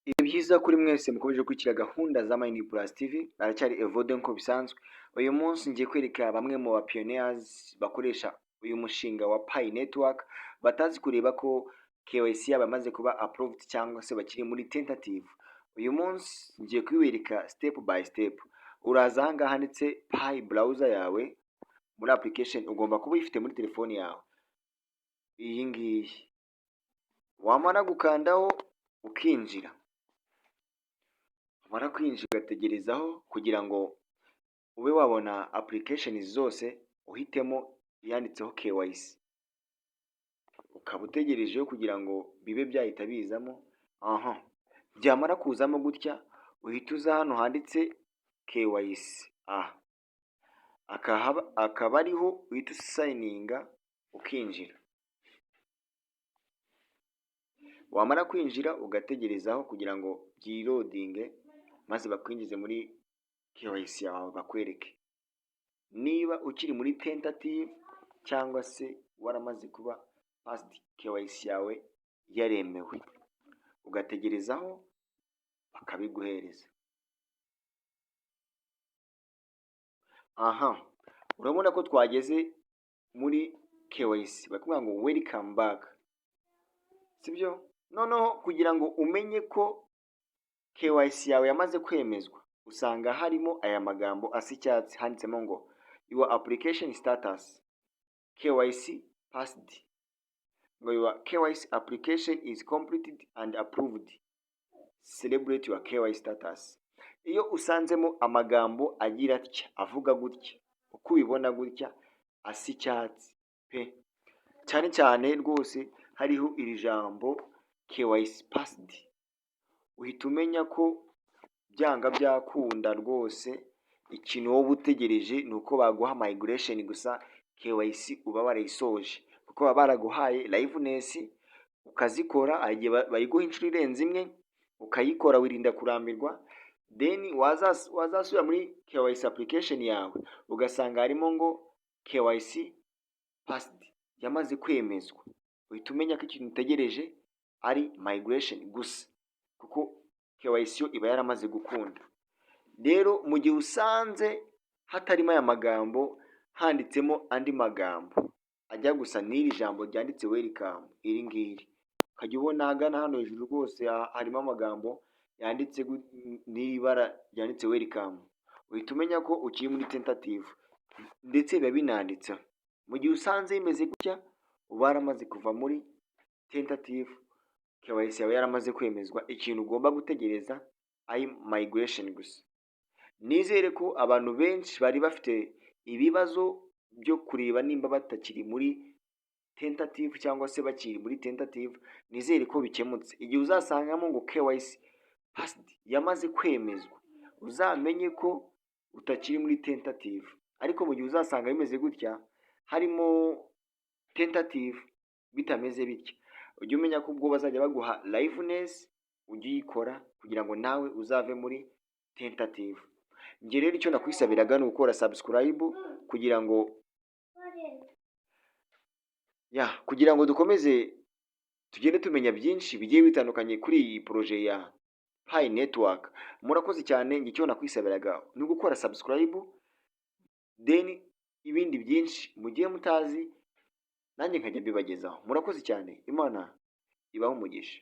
Ibihe byiza kuri mwese mukomeje gukurikira gahunda za Mine Plus TV, aracyari Evode nk'uko bisanzwe. Uyu munsi ngiye kwereka bamwe mu ba pioneers bakoresha uyu mushinga wa Pi Network batazi kureba ko KYC yabo yamaze kuba approved cyangwa se bakiri muri tentative. Uyu munsi ngiye kubibereka step by step. Uraza aha ngaha handitse Pi Browser yawe muri application, ugomba kuba uyifite muri telefoni yawe. Iyi ngiyi. Wamara gukandaho ukinjira. Wamara kwinjira ugategerezaho kugira ngo ube wabona application zose, uhitemo iyanditseho KYC. Ukaba utegerejeho kugira ngo bibe byahita bizamo, aha byamara kuzamo gutya uhita uza hano handitse KYC, aha akaba ariho uhita usigninga ukinjira. Wamara kwinjira ugategerezaho kugira ngo byiloadinge, maze bakwinjize muri KYC yawe, bakwereke niba ukiri muri tentative cyangwa se waramaze kuba passed, KYC yawe yaremewe, ugategerezaho bakabiguhereza. Aha urabona ko twageze muri KYC, barakubwira ngo "Welcome back", sibyo? Noneho kugira ngo umenye ko KYC yawe yamaze kwemezwa, usanga harimo aya magambo asa icyatsi, handitsemo ngo "Your application status KYC passed", ngo "Your KYC application is completed and approved, celebrate your KYC status". Iyo usanzemo amagambo agira atya, avuga gutya, uko ubibona gutya asa icyatsi pe, cyane cyane rwose hariho iri jambo KYC passed, uhita umenya ko byanga byakunda rwose ikintu wowe utegereje ni uko baguha migration gusa. KYC uba warayisoje kuko baba baraguhaye liveness ukazikora. Hari igihe bayiguha inshuro irenze imwe, ukayikora wirinda kurambirwa, then wazasubira muri KYC application yawe ugasanga harimo ngo KYC passed, yamaze kwemezwa, uhita umenya ko ikintu utegereje ari migration gusa, kuko KYC yo iba yaramaze gukunda. Rero mu gihe usanze hatarimo aya magambo, handitsemo andi magambo ajya gusa n'iri jambo ryanditse "Welcome", iri ngiri ukajya ubona ahagana hano hejuru rwose harimo amagambo yanditse n'ibara ryanditse "Welcome", uhita umenya ko ukiri muri tentative, ndetse biba binanditseho. Mu gihe usanze bimeze gutya, uba waramaze kuva muri tentative, KYC yawe yaramaze kwemezwa, ikintu ugomba gutegereza ari migration gusa. Nizere ko abantu benshi bari bafite ibibazo byo kureba nimba batakiri muri tentative cyangwa se bakiri muri tentative, nizere ko bikemutse. Igihe uzasangamo ngo KYC passed, yamaze kwemezwa, uzamenye ko utakiri muri tentative. Ariko mu gihe uzasanga bimeze gutya, harimo tentative, bitameze bitya, ujye umenya ko ubwo bazajya baguha liveness ujye uyikora kugira ngo nawe uzave muri tentative. Njye rero icyo nakwisabiraga ni ugukora subscribe kugira ngo dukomeze tugende tumenya byinshi bigiye bitandukanye kuri iyi projet ya Pi Network. Murakoze cyane. Njye icyo nakwisabiraga ni ugukora subscribe, then ibindi byinshi mugiye mutazi nanjye nkajya mbibagezaho. Murakoze cyane, Imana ibahe umugisha.